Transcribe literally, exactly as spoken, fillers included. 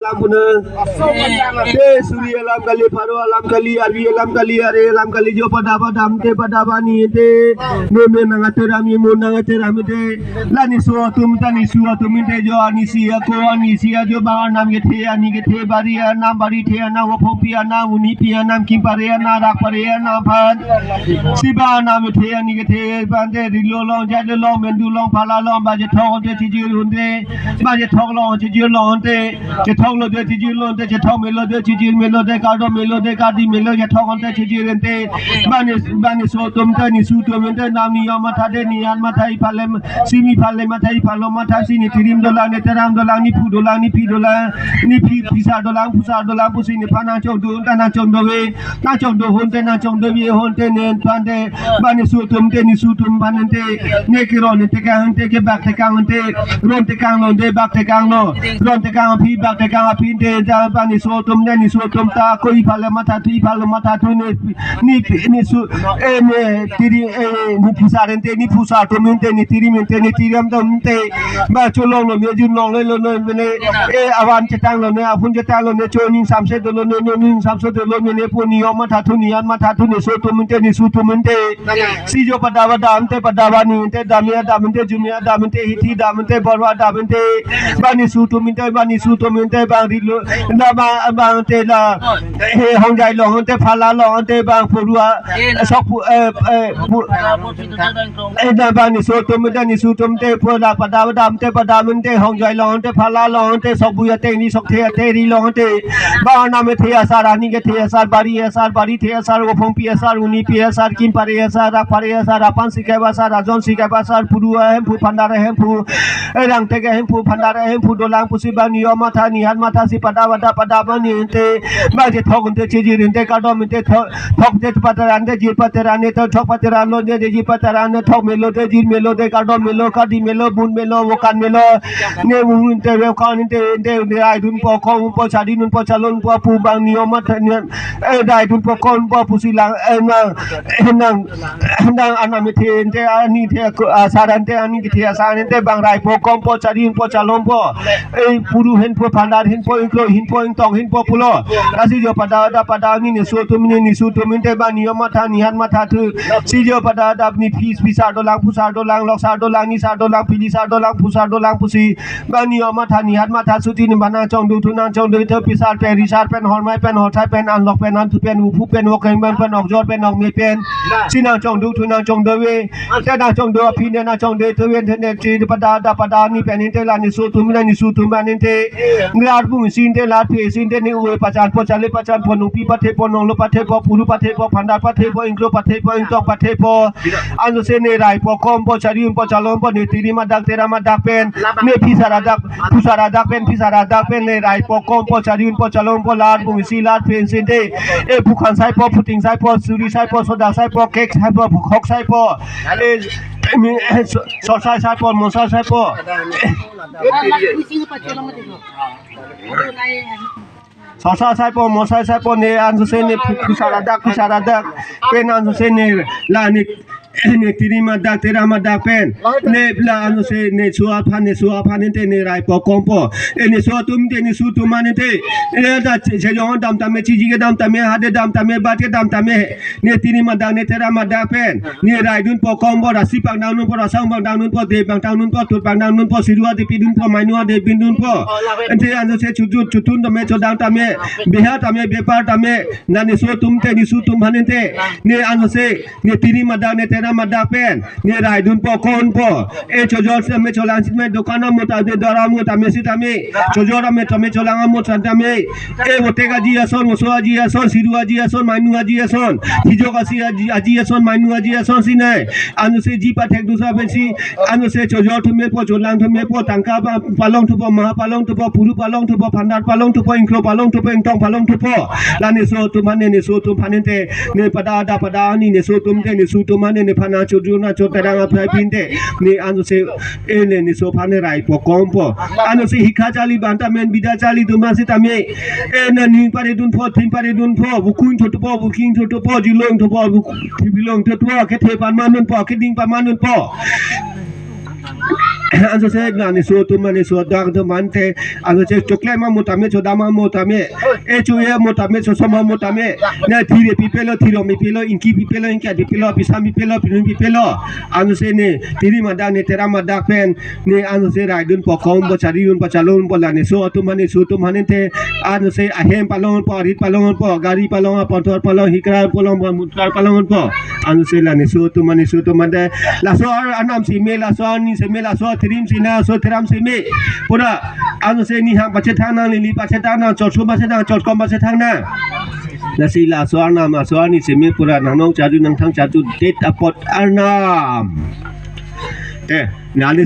Ampuna. Te suri alam kali, pharo alam kali, arvi alam kali, are alam kali, jo pada padam te pada bani te. Meme nang ateram, imo nang ateram te. La niso atum ta niso atum te jo anisi ako anisi ajo bang anam kethe ani kethe bari anam bari the anam ophongpi anam unipi anam kimpare anam rakpare anam phan. Si bang anam kethe ani kethe bang te rilo long jalo long mendu long phala long ba je thong te chijir hunte. Ba je thok long chijir long te. Chethok lo de chijir lo te, chethok melo de chijir melo de, kado melo de kadi melo, chethok ante chijir ante. Bani bani so tum te niso tum ante nam niyom matha de niyan matha iphale simi phale matha iphalo matha si nitirim dolang, niteram dolang, niphu dolang, niphi dolang, niphi phisa dolang, phusa dolang pusi niphan nangchongdun ta nangchongdove. Nangchongdo hunte nangchongdove hunte nen phan te. Bani so tum te niso tum phan ante. Ne keron ante kang ante kebak te kang ante. Ron te kang lo ante bak te kang lo. Ron te kang aphi bak te kang aphi ante ta bani so tum ne niso tum ta ko iphale matha thu iphalo matha thu ne ni ni su e ne tiri e ni phisa ante ni phusa tum ante nitirim ante nitiram tum ante. Ba cholong lo ne jun long le lo ne mene e avan chetang lo ne aphun chetang lo ne cho ning samse dolo ne ne ning samse dolo ne ne pu niyom matha thu niyan matha thu niso tum ante niso tum ante. Si jo pada padam te pada bani te damia dam te jumia dam te hithi dam te borwa dam te. Bani so tum te bani so tum te bang rilo na bang bang te la he hongjai long te phala long te bang porua sok pu eh eh pu eh da bani so tum te ni so tum te pu la pada padam te pada min te hongjai long te phala long te sok buya te ni sok the te ri long te. Bang anam kethe asar ani kethe asar bari asar bari the asar ophongpi asar unipi asar kimpare asar rakpare asar apan sikep asar ajon sikep asar puru ahemphu phandar ahemphu erang tek ahemphu phandar ahemphu dolang pusi bang niyom matha nihan matha si pada pada pada bani ante. Bang je thok ante chijir ante kardom ante thok thok je pateran de jir pateran ne to thok pateran lo je je jir pateran ne thok melo de jir melo de kardom melo kadi melo bun melo vokan melo. Ne vung ante vekan ante ante ne ai dun po kong po chadi nun po chalon po pu bang niyom matha niyan. Eh dai dun po kong po pusi lang eh nang eh nang nang anam kethe ante ani the ko asar ante ani kethe asar ante bang rai po kong po chadi nun po chalon po. Eh puru hen po phandar hen po ingklo hen po ingtong hen po pulo. Lasi jo pada da pada ni niso tum ni niso tum ante bang niyom matha nihan matha thu. Si jo pada da ni phis phisa dolang phusar dolang loksar dolang nisar dolang pilisar dolang phusar dolang pusi. Bang niyom matha nihan matha suti ni bang nangchongdun thu nangchongdun thu phisar pen risar pen hormai pen hothai pen anlok pen anthu pen uphu pen okeng pen pen okjor pen okme pen. Si nangchongdun thu nangchongdun ve. Te nangchongdun aphi ne nangchongdun thu ven the ne chi pada da pada ni pen inte la niso tum na niso tum an inte. Lar bung si inte lar phe si inte ne uve pachan po chale pachan po nungpi pathe po nonglo pathe po puru pathe po phandar pathe po ingklo pathe po ingtong pathe po. Anso se ne rai po kom po chari un po chalom po ne tiri madak tera madak pen ne phisar adak phusar adak pen phisar adak pen ne rai po kom po chari un po chalom po lar bung si lar pen sinte. E phukan sai po phuting sai po suri sai po soda sai po kek sai po phukhok sai po. E mi so- sosai sai po mosai sai po. Sosa sai po mosai sai po ne anso se ne phu- phusar adak phusar adak pen anso se ne la ne ne tiri madak tera madak pen ne la anso se ne so aphan ne so aphan ne te ne rai po kom po e ne so tum te ne su tum an te ne da che che jong dam tame chiji ke dam tame hade dam tame bat ke dam tame ne tiri madak ne tera madak pen ne rai dun po kom po rasi pangdang nun po rasang pangdang nun po de pangdang nun po tut pangdang nun po sirua de pidun po mainua de pindun po. Ante anso se chujut chutun tame chodang tame beha tame bepar tame na ne so tum te ne su tum hanin te ne anso se ne tiri madak ne tera madak pen ne rai dun po kon po e chojor se me cholang si me dokan mo ta de dara mo tame si tame chojor me tame cholang mo san tame e vote aji ason moso aji ason siru aji ason mainu aji ason tijok asi aji aji ason mainu aji ason si nai anso se ji pathek dusa pensi anso se chojor thume po cholang thume po tangka pa- palong thupo maha palong thupo puru palong thupo phandar palong thupo ingklo palong thupo ingtong palong thupo la ne so tum hanin ne so tum hanin te ne pada da pada ni ne so tum te ne su tum hanin ne phana chodu na chotera phai pin te ne anso se e ne ne so phane rai po kom po anso se hikha chali banta men bida chali duma si tame e na ning pare dun po thin pare dun po bukun thoto po buking thoto po julong thopo buk- thipilong thoto po kethe pan manun po keding pan manun po Anso se nani so atum mani so dak atum mante, anso se chokle ma mo tame, chodam ma mo tame, e chuye mo tame, soso ma mo tame, ne thire pipelo, thiro pipelo, ingki pipelo, ingki pipelo, pisa pipelo, pinun pipelo, anso se ne tiri madak ne tera madak pen ne anso se raidun po, kongpo, charidun po, chalongpo, lani so atum mani so atum mani te, anso se ahem palongpo, arit palongpo, gari palong, aponthor palong, hikra palong, mutkar palongpo. Anso se lani so atum mani so atum mante, laso ar arnam si me, laso arni si me, laso trim si na, laso tram si me. Pura anso se nihang pachethang nang, neli pachethang nang, chotso pachethang, chotkom pachethang nang. Lasi laso arnam, laso arni si me pura nangnong charju nangthang charju det apot arnam. Eh, nani